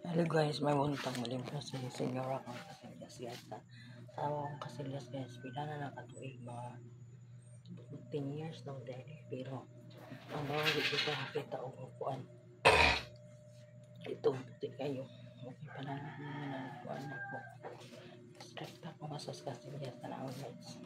Hello guys, may buntag, malimpyo si Senyora kang Kasilyas, guys. Sa akong Kasilyas, guys, pila na nakatuig, mga 10 years na dahil, pero ang bawang di ko nakita og kuan. Ito, puti kayo. Okay pala na naman ang kuan ako. Strikta ko nga sa Kasilyas, tanaw, guys.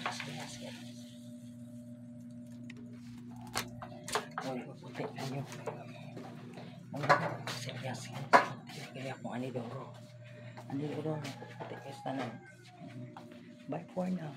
Kasilyas, guys. Uy, puti kayo. Ang Kasilyas, guys. Puti kaya kung anidoro. Anidoro, puti guys tanan. Bye for now.